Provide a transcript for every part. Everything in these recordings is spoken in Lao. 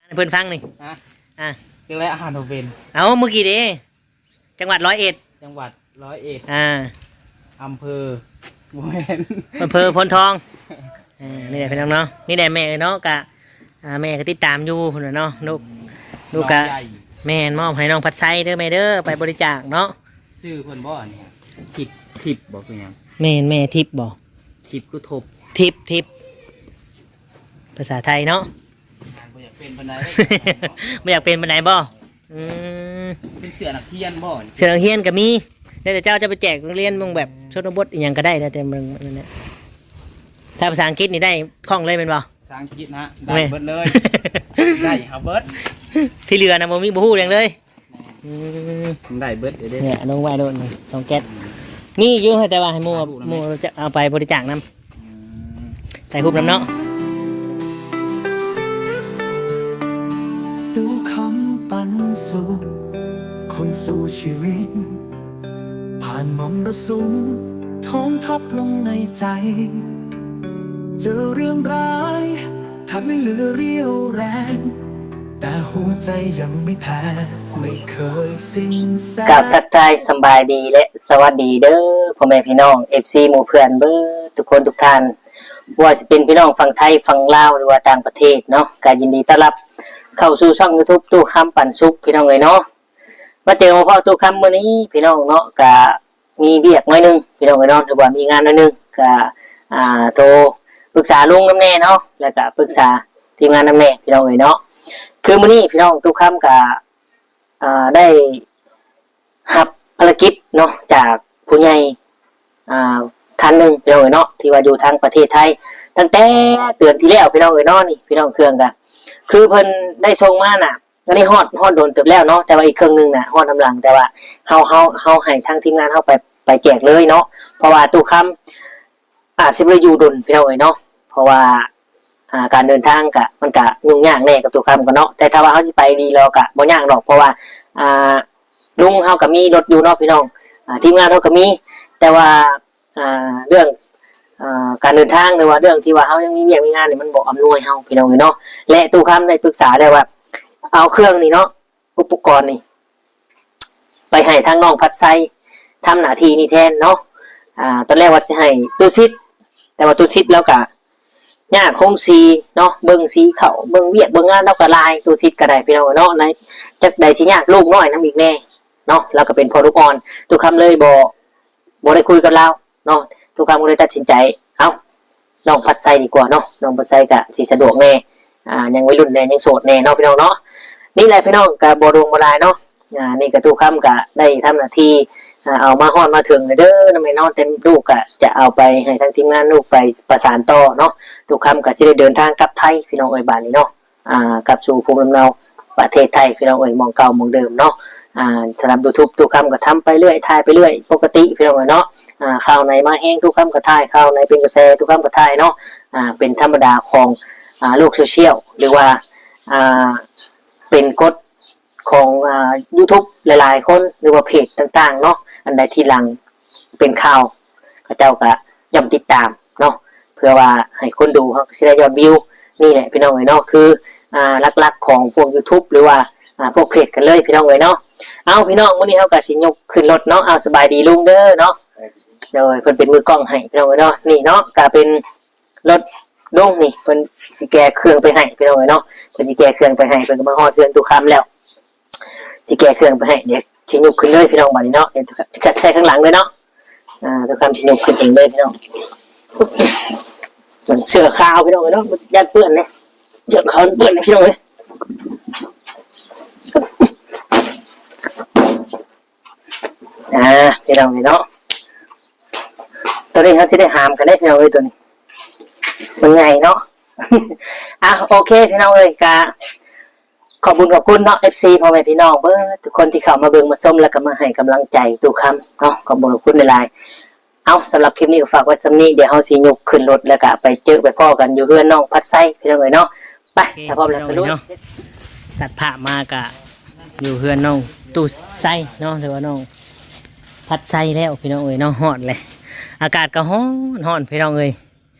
ໃຫ້ເພິ່ນຟັງນີ້ ຮະ? ອ່າ ຈັ່ງໃດອ່ານບໍ່ເປັນ? ເອົ້າ ເມື່ອກີ້ເດ້ ຈັງຫວັດຮ້ອຍເອັດ ຈັງຫວັດຮ້ອຍເອັດ ອ່າ ອຳເພີ ບໍ່ແມ່ນ ອຳເພີໂພນທອງ. ເອີ ນີ້ແຫຼະພີ່ນ້ອງເນາະ ນີ້ແຫຼະແມ່ເອີຍເນາະ ກະ ອ່າ ແມ່ກໍຕິດຕາມຢູ່ພຸ້ນນະເນາະ ລູກ ອືມ ລູກກະ ນ້ອງໃຫຍ່ ແມ່ນ ມອບໃຫ້ນ້ອງພັດໄຊເດີແມ່ເດີ ໄປບໍລິຈາກເນາະ. ຊື່ເພິ່ນບໍ່ອັນນີ້? ທິບ ທິບບໍ່ຄືຫຍັງ? ແມ່ນ ແມ່ທິບບໍ່? ທິບຄືທົບ ທິບ ທິບ ພາສາໄທເນາະ. ອ່ານບໍ່ຢາກເປັນປານໃດ ບໍ່ຢາກເປັນປານໃດບໍ່? ອືມ ເປັນເສື້ອນັກຮຽນບໍ່? ເສື້ອນັກຮຽນກໍມີ ແລ້ວແຕ່ເຈົ້າຈະໄປແຈກນັກຮຽນເບິ່ງ ແບບຊົນນະບົດອີ່ຫຍັງກໍໄດ້ ແລ້ວແຕ່ເບິ່ງນັ້ນແຫຼະ. ຖ້າພາສາອັງກິດນີ້ໄດ້ຄ່ອງເລີຍແມ່ນບໍ່? ພາສາອັງກິດນະ ໄດ້ ແມ່ນ ເບິດເລີຍ ໄດ້ຫາເບິດ ທີ່ເຫຼືອນະບໍ່ມີ ບໍ່ຮູ້ຫຍັງເລີຍ. ອືມ ໄດ້ເບິດເດ້ ເດ້ ເອົາລົງໄວ້ໂລດນີ້ ສອງແກັດ ອືມ ມີຢູ່ ແຕ່ວ່າໃຫ້ໝູ່ ຫາຜູ້ນຳ ໝູ່ຈະເອົາໄປບໍລິຈາກນຳ. ອືມ ຖ່າຍຮູບນຳເນາະ. ຕູ້ຄຳປັນສຸກ ຄົນສູ້ຊີວິດ ຜ່ານມໍລະສຸມ ທອງທັບລົງໃນໃຈ ເຈີເລື່ອງຮ້າຍ ແທບໄມ່ເຫຼືອຣຽວແຮງ ແຕ່ຫົວໃຈຍັງໄມ່ແພ້ ໄມ່ເຄີຍສິ້ນແສງ. ກາບທັກທາຍສຳບາຍດີ ແລະ ສະຫວັດດີເດີ ພໍ່ແມ່ພີ່ນ້ອງ ເອັຟຊີ ໝູ່ເພື່ອນເບິດທຸກຄົນທຸກທ່ານ ບໍ່ວ່າຊິເປັນພີ່ນ້ອງຝັ່ງໄທ ຝັ່ງລາວ ຫຼືວ່າຕ່າງປະເທດເນາະ ກະຍິນດີຕ້ອນຮັບເຂົ້າສູ່ຊ່ອງຢູທູບ ຕູ້ຄຳປັນສຸກ ພີ່ນ້ອງເອີຍເນາະ. ມາເຈີມາພໍ້ຕູ້ຄຳມື້ນີ້ພີ່ນ້ອງເນາະ ກະມີວຽກໜ້ອຍໜຶ່ງພີ່ນ້ອງເອີຍເນາະ ຫຼືວ່າມີງານໜ້ອຍໜຶ່ງ ກະ ອ່າ ໂທປຶກສາລຸງນຳແດ່ເນາະ ແລ້ວກະປຶກສາທີມງານນຳແດ່ພີ່ນ້ອງເອີຍເນາະ. ຄືມື້ນີ້ພີ່ນ້ອງ ຕູ້ຄຳກະ ອ່າ ໄດ້ຮັບພາລະກິດເນາະ ຈາກຜູ້ໃຫຍ່ ອ່າ ທ່ານໜຶ່ງພີ່ນ້ອງເອີຍເນາະ ທີ່ວ່າຢູ່ທາງປະເທດໄທ ຕັ້ງແຕ່ເດືອນທີ່ແລ້ວພີ່ນ້ອງເອີຍເນາະ. ນີ້ພີ່ນ້ອງ ເຄື່ອງກະ ຄືເພິ່ນໄດ້ສົ່ງມານະ ອັນນີ້ຮອດ ຮອດດົນເຕີບແລ້ວເນາະ ແຕ່ວ່າອີກເຄິ່ງໜຶ່ງນະຮອດນຳຫຼັງ ແຕ່ວ່າເຮົາ ເຮົາ ເຮົາໃຫ້ທາງທີມງານເຮົາໄປ ໄປແຈກເລີຍເນາະ ເພາະວ່າຕູ້ຄຳອາດຊິບໍ່ໄດ້ຢູ່ດົນພີ່ນ້ອງເອີຍເນາະ ເພາະວ່າ ອ່າ ການເດີນທາງກະ ມັນກະຫຍຸ້ງຍາກແດ່ກັບຕູ້ຄຳກໍເນາະ ແຕ່ຖ້າວ່າເຮົາຊິໄປດີລອກະບໍ່ຍາກດອກ ເພາະວ່າ ອ່າ ລຸງເຮົາກໍມີລົດຢູ່ເນາະພີ່ນ້ອງ ອ່າ ທີມງານເຮົາກໍມີ ແຕ່ວ່າ ອ່າ ເລື່ອງ ອ່າ ການເດີນທາງ ຫຼືວ່າເລື່ອງທີ່ວ່າເຮົາຍັງມີວຽກມີງານນີ້ ມັນບໍ່ອຳນວຍເຮົາພີ່ນ້ອງເອີຍເນາະ. ແລະ ຕູ້ຄຳໄດ້ປຶກສາແລ້ວວ່າ ເອົາເຄື່ອງນີ້ເນາະ ອຸປະກອນນີ້ ໄປໃຫ້ທາງນ້ອງພັດໄຊທຳໜ້າທີ່ນີ້ແທນເນາະ. ອ່າ ຕອນແລກວ່າຊິໃຫ້ຕູ້ສິດ ແຕ່ວ່າຕູ້ສິດລາວກະຍາກໂຮງສີເນາະ ເບິ່ງສີເຂົ້າ ເບິ່ງວຽກເບິ່ງງານລາວກະຫຼາຍ ຕູ້ສິດກະໄດ້ພີ່ນ້ອງເນາະ ໃນຈັກໃດຊິຍາກລູກນ້ອຍນຳອີກແດ່ເນາະ ລາວກະເປັນພໍ່ລູກອ່ອນ ຕູ້ຄຳເລີຍບໍ່ ບໍ່ໄດ້ຄຸຍກັບລາວເນາະ ຕູ້ຄຳກໍເລີຍຕັດສິນໃຈ ເອົ້າ ນ້ອງພັດໄຊດີກວ່າເນາະ ນ້ອງພັດໄຊກະຊິສະດວກແດ່ ອ່າ ຍັງໄວລຸ້ນແດ່ ຍັງໂສດແດ່ເນາະພີ່ນ້ອງເນາະ. ນີ້ແຫຼະພີ່ນ້ອງ ກະບໍ່ດົງບໍ່ຫຼາຍເນາະ ອ່າ ນີ້ກະຕູ້ຄຳກະໄດ້ທຳໜ້າທີ່ ອ່າ ເອົາມາຮອດມາເຖິງແລ້ວເດີນະແມ່ເນາະ ແຕ່ລູກກະຈະເອົາໄປໃຫ້ທາງທີມງານ ລູກໄປປະສານຕໍ່ເນາະ ຕູ້ຄຳກະຊິໄດ້ເດີນທາງກັບໄທພີ່ນ້ອງເອີຍ ບາດນີ້ເນາະ ອ່າ ກັບສູ່ພູມລຳເນົາປະເທດໄທພີ່ນ້ອງເອີຍ ໝ່ອງເກົ່າໝ່ອງເດີມເນາະ. ອ່າ ສຳລັບຢູທູບຕູ້ຄຳກໍທຳໄປເລື້ອຍ ຖ່າຍໄປເລື້ອຍປົກກະຕິພີ່ນ້ອງເອີຍເນາະ. ອ່າ ຂ່າວໃນມາແຮງຕູ້ຄຳກໍຖ່າຍ ຂ່າວໃນເປັນກະແສຕູ້ຄຳກໍຖ່າຍເນາະ ອ່າ ເປັນທຳມະດາຂອງ ອ່າ ໂລກໂຊຊຽວ ຫຼືວ່າ ອ່າ ເປັນກົດຂອງ ອ່າ ຢູທູບຫຼາຍໆຄົນ ຫຼືວ່າເພຈຕ່າງໆເນາະ ອັນໃດທີ່ຫຼັງເປັນຂ່າວ ເຂົາເຈົ້າກໍຍ່ອມຕິດຕາມເນາະ ເພື່ອວ່າໃຫ້ຄົນດູເຮົາກໍຊິໄດ້ຍອດວິວ. ນີ້ແຫຼະພີ່ນ້ອງເອີຍເນາະ ຄື ອ່າ ຫຼັກໆຂອງພວກຢູທູບ ຫຼືວ່າ ອ່າ ພວກເພຈກັນເລີຍພີ່ນ້ອງເອີຍເນາະ. ເອົ້າ ພີ່ນ້ອງ ມື້ນີ້ເຮົາກໍຊິຍົກຂຶ້ນລົດເນາະ. ເອົາ ສະບາຍດີລຸງເດີເນາະ ໂດຍ ເພິ່ນເປັນມືກ້ອງໃຫ້ພີ່ນ້ອງເອີຍເນາະ. ນີ້ເນາະ ກໍເປັນລົດລຸງນີ້ ເພິ່ນຊິແກ່ເຄື່ອງໄປໃຫ້ພີ່ນ້ອງເອີຍເນາະ ເພິ່ນຊິແກ່ເຄື່ອງໄປໃຫ້ ເພິ່ນກໍມາຮອດເຮືອນຕູ້ຄຳແລ້ວ ຊິແກ່ເຄື່ອງໄປໃຫ້ ດຽວຊິຍົກຂຶ້ນເລີຍພີ່ນ້ອງ ບາດນີ້ເນາະ ດຽວໃສ່ຂ້າງຫຼັງເລີຍເນາະ. ອ່າ ຕູ້ຄຳຊິຍົກຂຶ້ນເອງເລີຍພີ່ນ້ອງ ເສື້ອຂາວພີ່ນ້ອງເອີຍເນາະ ຢ້ານເປື້ອນເດ້ ເສື້ອຂາວເປື້ອນພີ່ນ້ອງເອີຍ. ອ່າ ພີ່ນ້ອງເອີຍເນາະ ໂຕນີ້ເຮົາຊິໄດ້ຫາມກັນເດ້ພີ່ນ້ອງເອີຍ ໂຕນີ້ມັນໃຫຍ່ເນາະ. ອ່າ ໂອເຄພີ່ນ້ອງເອີຍ ກະ ຂອບບຸນຂອບຄຸນເນາະ ເອັຟຊີ ພໍ່ແມ່ພີ່ນ້ອງເບິດທຸກຄົນທີ່ເຂົ້າມາເບິ່ງມາຊົມ ແລ້ວກໍມາໃຫ້ກຳລັງໃຈຕູ້ຄຳເນາະ ຂອບບຸນຂອບຄຸນຫຼາຍໆ. ເອົາ ສຳລັບຄລິບນີ້ກໍຝາກໄວ້ສ່ຳນີ້ ດຽວເຮົາຊິຍົກຂຶ້ນລົດ ແລ້ວກໍໄປເຈີໄປພໍ້ກັນຢູ່ເຮືອນນ້ອງພັດໄຊພີ່ນ້ອງເອີຍເນາະ. ໄປ ໂອເຄ ຖ້າພ້ອມແລ້ວ ພີ່ນ້ອງເອີຍເນາະ ຕັດພາບມາກໍຢູ່ເຮືອນນ້ອງຕູ້ໄຊເນາະ ຫຼືວ່ານ້ອງພັດໄຊແລ້ວພີ່ນ້ອງເອີຍເນາະ. ຮອດແລ້ວ ອາກາດກໍຮ້ອນໆ ພີ່ນ້ອງເອີຍ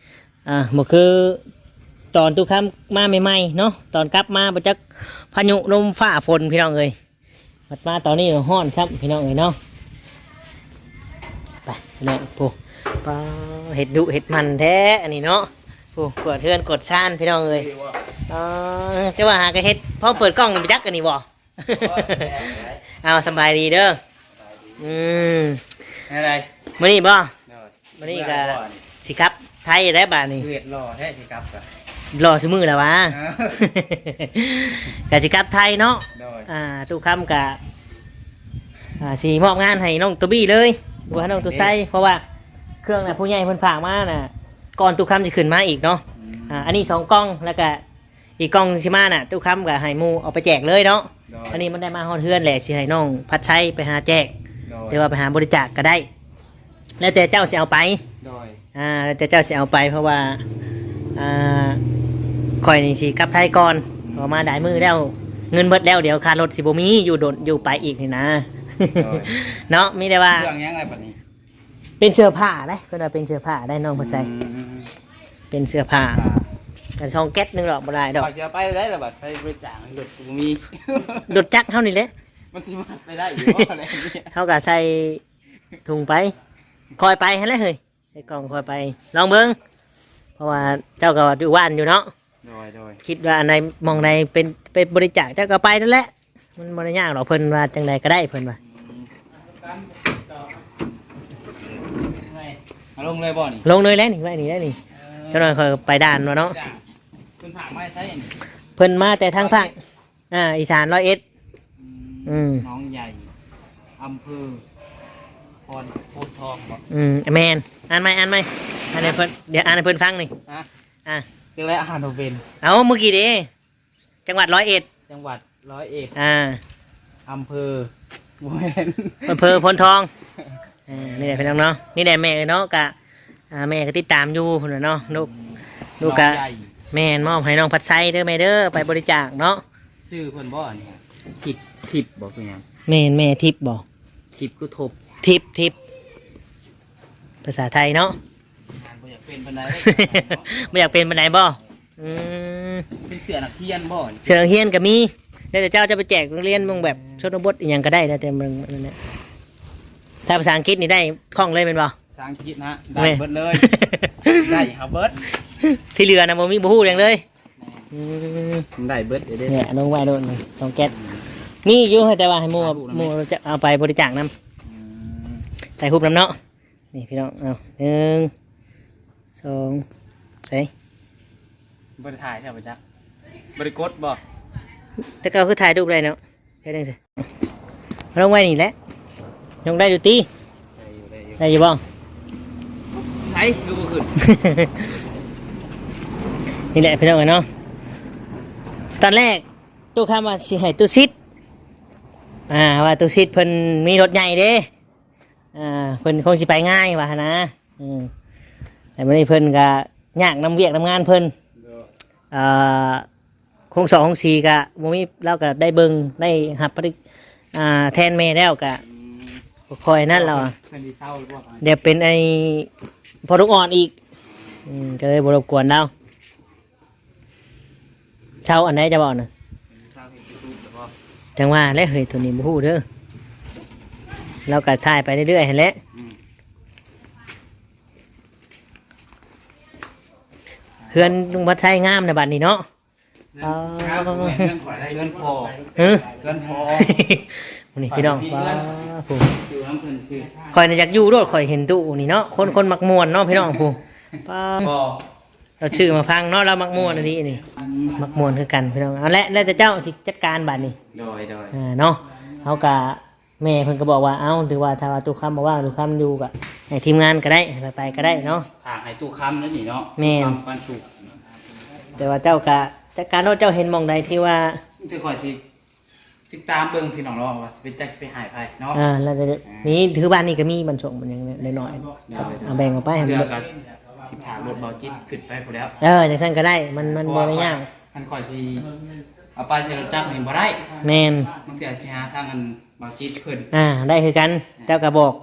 ອ່າ ບໍ່ຄື ຕອນຕຸຄຳມາໃໝ່ໆເນາະ ຕອນກັບມາບໍ່ຈັກພາຍຸລົມຟ້າຝົນພີ່ນ້ອງເອີຍ ບັດມາຕອນນີ້ຮ້ອນຊ້ຳພີ່ນ້ອງເອີຍເນາະ. ໄປພີ່ນ້ອງ ໂອ້ ປ້າ ເຮັດດຸເຮັດໝັ່ນແທ້ອັນນີ້ເນາະ. ໂອ້ ກວດເຮືອນກວດຊານພີ່ນ້ອງເອີຍ. ອໍ ແຕ່ວ່າຫາກະເຮັດ ພໍເປີດກ້ອງບໍ່ຈັກອັນນີ້ບໍ່. ເອົາ ສະບາຍດີເດີ. ອືມ ແນວໃດ ມື້ນີ້ບໍ່? ໂດຍ ມື້ນີ້ກະ ເມື່ອຍບໍ່ ຊິກັບໄທແລ້ວບາດນີ້. ຄືເຮັດຫຼໍ່ແທ້ ຊິກັບກະ ຫຼໍ່ຊຸມື້ແລ້ວຫວາ. ເອີ ກະຊິກັບໄທເນາະ. ໂດຍ ອ່າ ຕຸຄຳກະ ອ່າ ຊິມອບງານໃຫ້ນ້ອງໂຕບີ້ເລີຍ ບໍ່ໃຫ້ນ້ອງໂຕໄຊ ເພາະວ່າເຄື່ອງນະ ຜູ້ໃຫຍ່ເພິ່ນຝາກມານະ ກ່ອນຕຸຄຳຊິຂຶ້ນມາອີກເນາະ. ອືມ ອ່າ ອັນນີ້ສອງກ່ອງ ແລ້ວກະ ອີກກ່ອງຊິມານະ ຕຸຄຳກະໃຫ້ໝູ່ເອົາໄປແຈກເລີຍເນາະ. ໂດຍ ອັນນີ້ມັນໄດ້ມາຮອດເຮືອນແຫຼະ ຊິໃຫ້ນ້ອງພັດໄຊໄປຫາແຈກ ໂດຍ ຫຼືວ່າໄປຫາບໍລິຈາກກະໄດ້ ແລ້ວແຕ່ເຈົ້າຊິເອົາໄປ. ໂດຍ ອ່າ ແລ້ວແຕ່ເຈົ້າຊິເອົາໄປ ເພາະວ່າ ອ່າ ຂ້ອຍນີ້ຊິກັບໄທກ່ອນ ອືມ ເພາະວ່າມາຫຼາຍມື້ແລ້ວ ເງິນເບິດແລ້ວ ດຽວຄ່າລົດຊິບໍ່ມີ ຢູ່ດົນ ຢູ່ໄປອີກນີ້ນະ. ໂດຍ ເນາະ ມີແຕ່ວ່າ ເຄື່ອງຫຍັງລະບັດນີ້? ເປັນເສື້ອຜ້າໄດ໋ ເພິ່ນວ່າເປັນເສື້ອຜ້າໄດ໋ ນ້ອງເພິ່ນໃສ່. ອືມ ເປັນເສື້ອຜ້າ ອ່າ ກັນສອງແກັດໜຶ່ງດອກ ບໍ່ຫຼາຍດອກ. ຂ້ອຍຊິເອົາໄປໄດ້ລະບັດ ໄປບໍລິຈາກ ລົດກູມີ ລົດຈັກເຮົານີ້ແຫຼະ. ມັນຊິມັດໄປໄດ້ຢູ່ບໍ່ແຫຼະ? ເຮົາກະໃສ່ຖົງໄປ ຄ່ອຍໄປຫັ້ນແຫຼະເຮີ້ຍ ໃສ່ກ່ອງຄ່ອຍໄປ ລອງເບິ່ງ ເພາະວ່າເຈົ້າກະຢູ່ບ້ານຢູ່ເນາະ. ໂດຍ ໂດຍ ຄິດວ່າອັນໃດ ໝ່ອງໃດເປັນ ເປັນບໍລິຈາກ ເຈົ້າກະໄປນັ້ນແຫຼະ ມັນບໍ່ໄດ້ຍາກດອກ ເພິ່ນວ່າຈັ່ງໃດກະໄດ້ ເພິ່ນວ່າ. ອືມ ເອົາລົງເລີຍບໍ່ນີ້? ລົງເລີຍແຫຼະນີ້ ໄວ້ນີ້ແຫຼະນີ້. ເອີ ຈັກໜ່ອຍຂ້ອຍໄປດ່ານວ່າເນາະ. ເພິ່ນຝາກມາໃສນີ້? ເພິ່ນມາແຕ່ທາງພາກ ຮ້ອຍເອັດ ອ່າ ອີສານຮ້ອຍເອັດ. ອືມ ອືມ ໜອງໃຫຍ່ ອຳເພີ ພອນ ໂພນທອງບໍ? ອືມ ແມ່ນ ອ່ານໃໝ່ ອ່ານໃໝ່ ອ່ານໃຫ້ເພິ່ນ ດຽວອ່ານໃຫ້ເພິ່ນຟັງນີ້. ຮະ? ອ່າ ຈັ່ງໃດອ່ານບໍ່ເປັນ? ເອົ້າ ມື້ກີ້ເດ້ ຈັງຫວັດຮ້ອຍເອັດ ຈັງຫວັດຮ້ອຍເອັດ ອ່າ ອຳເພີ ບໍ່ແມ່ນ ອຳເພີໂພນທອງ. ເອີ ນີ້ແຫຼະພີ່ນ້ອງເນາະ ນີ້ແຫຼະແມ່ເອີຍເນາະ ກະ ອ່າ ແມ່ກະຕິດຕາມຢູ່ພຸ້ນນະເນາະ. ລູກ ລູກກະ ນ້ອງໃຫຍ່ ແມ່ນ ມອບໃຫ້ນ້ອງພັດໄຊເດີແມ່ເດີ ໄປບໍລິຈາກເນາະ. ຊື່ເພິ່ນບໍ່ອັນນີ້? ທິບ ທິບບໍ່ຄືຫຍັງ? ແມ່ນ ແມ່ທິບບໍ່? ທິບຄືທົບ? ທິບ ທິບ ພາສາໄທເນາະ. ອ່ານບໍ່ຢາກເປັນປານໃດ ບໍ່ຢາກເປັນປານໃດບໍ່? ອືມ ເປັນເສື້ອນັກຮຽນບໍ່? ເສື້ອນັກຮຽນກະມີ ແລ້ວແຕ່ເຈົ້າຈະໄປແຈກໂຮງຮຽນ ເບິ່ງແບບຊົນນະບົດອີ່ຫຍັງກະໄດ້ ແລ້ວແຕ່ເບິ່ງນັ້ນແຫຼະ. ຖ້າພາສາອັງກິດນີ້ໄດ້ຄ່ອງເລີຍແມ່ນບໍ່? ພາສາອັງກິດນະ ໄດ້ເບິດເລີຍ ໄດ້ເຮົາເບິດ ທີ່ເຫຼືອນະບໍ່ມີ ບໍ່ຮູ້ຫຍັງເລີຍ. ອືມ ໄດ້ເບິດເດ້ ນີ້ລົງໄວ້ໂລດນີ້ ສອງແກັດ ມີຢູ່ ແຕ່ວ່າໃຫ້ໝູ່ ໝູ່ຈະເອົາໄປບໍລິຈາກນຳ. ອືມ ຖ່າຍຮູບນຳເນາະ. ນີ້ພີ່ນ້ອງ ເອົາ ໜຶ່ງ ສອງ ໃສ່ ບໍ່ໄດ້ຖ່າຍໃຊ່ບໍ່ຈັກ ບໍ່ໄດ້ກົດບໍ່? ແຕ່ເກົ່າຄືຖ່າຍຮູບໄດ້ເນາະ ເຮັດຈັ່ງຊີ້ ເອົາລົງໄວ້ນີ້ແຫຼະ ຍົກໄດ້ຢູ່ຕິ? ໄດ້ຢູ່ ໄດ້ຢູ່ ໄດ້ຢູ່ບໍ່? ໃສຄືບໍ່ຂຶ້ນ? ນີ້ແຫຼະພີ່ນ້ອງເອີຍເນາະ ຕອນແລກ ຕູ້ຄຳວ່າຊິໃຫ້ຕູ້ສິດ ອ່າ ວ່າຕູ້ສິດເພິ່ນມີລົດໃຫຍ່ເດ້ ອ່າ ເພິ່ນຄົງຊິໄປງ່າຍວ່າຫັ້ນນະ. ອືມ ແຕ່ມື້ນີ້ເພິ່ນກະຍາກນຳວຽກນຳງານເພິ່ນ ໂດຍ ອ່າ ໂຄງສອງໂຄງສີ່ກະບໍ່ມີ ລາວກະໄດ້ເບິ່ງ ໄດ້ຮັບປະຕິ ອ່າ ແທນແມ່ແລ້ວກະ ອືມ ຄ່ອຍນັ້ນລາວ ເພິ່ນຊິເຊົາຫຼືບໍ່? ດຽວເປັນໄອ້ພໍ່ລູກອ່ອນອີກ ອືມ ກະເລີຍບໍ່ລົບກວນລາວ. ເຊົາອັນໃດຈະເວົ້ານະ? ເຊົາເຮັດຢູທູບແລ້ວບໍ່? ຈັ່ງວ່າແຫຼະເຮີ້ຍ ໂຕນີ້ບໍ່ຮູ້ເດີ ລາວກະຖ່າຍໄປເລື້ອຍໆຫັ້ນແຫຼະ. ອືມ ເຮືອນລຸງພັດໄຊງາມໃນບັດນີ້ເນາະ. ເຮືອນ ອໍ ງາມ ເຮືອນຂ້ອຍໄດ້ ເຮືອນພໍ່ ເອີ ເຮືອນພໍ່ ນີ້ພີ່ນ້ອງ ເຮືອນ ວ້າ ຜູ້ ຢູ່ນຳເພິ່ນຊື່ ຂ້ອຍນະຢາກຢູ່ໂລດ ຂ້ອຍເຫັນຕູ້ນີ້ເນາະ ຄົນ ຄົນມັກມ່ວນເນາະພີ່ນ້ອງຜູ້ ປ້າ ບໍ່ ລາວຊື່ມາຟັງເນາະ ລາວມັກມ່ວນອີ່ຫຼີນີ້ ອືມ ມັກມ່ວນຄືກັນພີ່ນ້ອງ. ເອົາແຫຼະ ແລ້ວແຕ່ເຈົ້າຊິຈັດການບາດນີ້ ໂດຍ ໂດຍ ອ່າ ເນາະ ເຮົາກະ ແມ່ເພິ່ນກະບອກວ່າ ເອົ້າ ຖືວ່າ ຖ້າວ່າຕູ້ຄຳບໍ່ວ່າງ ຕູ້ຄຳຢູ່ກະໃຫ້ທີມງານກະໄດ້ ໃຫ້ໃຜໄປກະໄດ້ເນາະ ຝາກໃຫ້ຕູ້ຄຳນັ້ນນີ້ເນາະ ແມ່ນ ຕູ້ຄຳປັນສຸກ ແຕ່ວ່າເຈົ້າກະຈັດການໂລດ ເຈົ້າເຫັນໝ່ອງໃດທີ່ວ່າ ຄືຂ້ອຍຊິ ຕິດຕາມເບິ່ງພີ່ນ້ອງເນາະ ວ່າຊິເປັນຈັກຊິໄປໃຫ້ໃຜເນາະ. ອ່າ ແລ້ວແຕ່ ອ່າ ມີ ຄືບ້ານນີ້ກະມີບັນສົງບັນຫຍັງເລັກນ້ອຍ ໂດຍ ເອົາແບ່ງອອກໄປໃຫ້ ເທື່ອກະຊິພາລົດເບົາຈິດຂຶ້ນໄປພຸ້ນແລ້ວ. ເອີ ຈັ່ງຊັ້ນກະໄດ້ ມັນ ອ່າ ມັນບໍ່ໄດ້ຍາກ ຄັນຂ້ອຍຊິເອົາໄປໃສ່ລົດຈັກນີ້ບໍ່ໄດ້ ແມ່ນ ບາງເທື່ອຊິຫາທາງອັນເບົາຈິດເພິ່ນ ອ່າ ໄດ້ຄືກັນ ອ່າ ເຈົ້າກະບອກ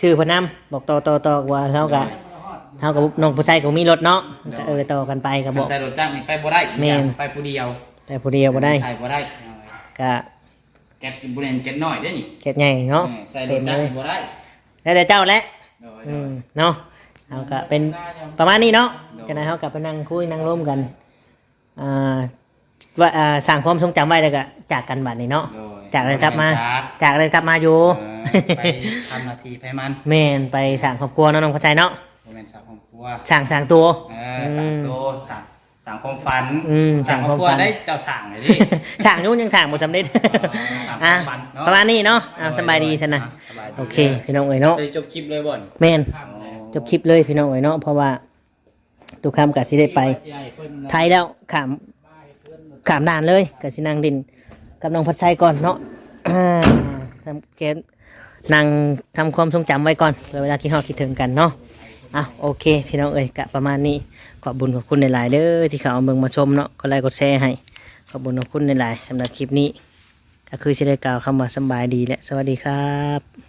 ຊື່ເພິ່ນນຳ ບອກຕໍ່ໆໆ ວ່າເຮົາກະ ໂດຍ ເຮົາກັບນ້ອງຜູ້ຊາຍກໍບໍ່ມີລົດເນາະ ໂດຍ ກໍເອີ່ຕໍ່ກັນໄປກໍບໍ່ ຄັນໃສ່ລົດຈັກນີ້ໄປບໍ່ໄດ້ ແມ່ນ ໄປຜູ້ດຽວ ໄປຜູ້ດຽວບໍ່ໄດ້ ໃຊ້ບໍ່ໄດ້ ກໍແກັດບໍ່ແມ່ນແກັດນ້ອຍເດ້ນີ້ ແກັດໃຫຍ່ເນາະ ເອີ ໃສ່ລົດຈັກນີ້ບໍ່ໄດ້ ແລ້ວແຕ່ເຈົ້າແຫຼະ ໂດຍ ອືມ ໂດຍ ເນາະ ເຮົາກໍເປັນປະມານນີ້ເນາະ ໂດຍ ຈັ່ງໃດເຮົາກໍໄປນັ່ງຄຸຍນັ່ງລົມກັນ ອ່າ ວ່າ ອ່າ ສ້າງຄວາມຊົງຈຳໄວ້ແລ້ວກໍຈາກກັນບັດນີ້ເນາະ ໂດຍ ຈາກແລ້ວກັບມາ ຈາກ ຈາກແລ້ວກັບມາຢູ່ ເອີ ໄປທຳໜ້າທີ່ໃຜມັນ ແມ່ນ ໄປສ້າງຄອບຄົວເນາະ ນ້ອງເຂົ້າໃຈເນາະ ບໍ່ແມ່ນສ້າງຄອບຄົວ ສ້າງ ສ້າງຕົວ ເອີ ອືມ ສ້າງຕົວ ສ້າງ ສ້າງຄວາມຝັນ ອືມ ສ້າງຄວາມຝັນ ສ້າງຄອບຄົວໄດ້ ເຈົ້າສ້າງໄດ້ເດ້ ສ້າງຢູ່ ຍັງສ້າງບໍ່ສຳເລັດ ເອີ ສ້າງຄວາມຝັນເນາະ ອ່າ ປະມານນີ້ເນາະ ອ່າ ໂດຍ ສະບາຍດີຊັ້ນນະ ໂດຍ ອ່າ ສະບາຍດີ ໂອເຄ ພີ່ນ້ອງເອີຍເນາະ ໄດ້ຈົບຄລິບເລີຍບໍ່ ແມ່ນ ອໍ ຈົບຄລິບເລີຍ ພີ່ນ້ອງເອີຍເນາະ ເພາະວ່າ ຕຸຄຳກໍຊິໄດ້ໄປໄທແລ້ວ ຂ້າມ ຂ້າມດ່ານເລີຍ ກໍຊິນັ່ງຫຼິ້ນກັບນ້ອງພັດໄຊກ່ອນເນາະ ອ່າ ທຳ ແກ ນັ່ງທຳຄວາມຊົງຈຳໄວ້ກ່ອນ ເພື່ອເວລາຄິດຮອດຄິດເຖິງກັນເນາະ ອ່ະ ໂອເຄ ພີ່ນ້ອງເອີຍ ກະປະມານນີ້ ຂອບບຸນຂອບຄຸນຫຼາຍໆເດີ ທີ່ເຂົ້າມາເບິ່ງມາຊົມເນາະ ກົດໄລກົດແຊໃຫ້ ຂອບບຸນຂອບຄຸນຫຼາຍໆ ສຳລັບຄລິບນີ້ ກໍຄືຊິໄດ້ກ່າວຄຳວ່າສຳບາຍດີ ແລະ ສະຫວັດດີຄັບ.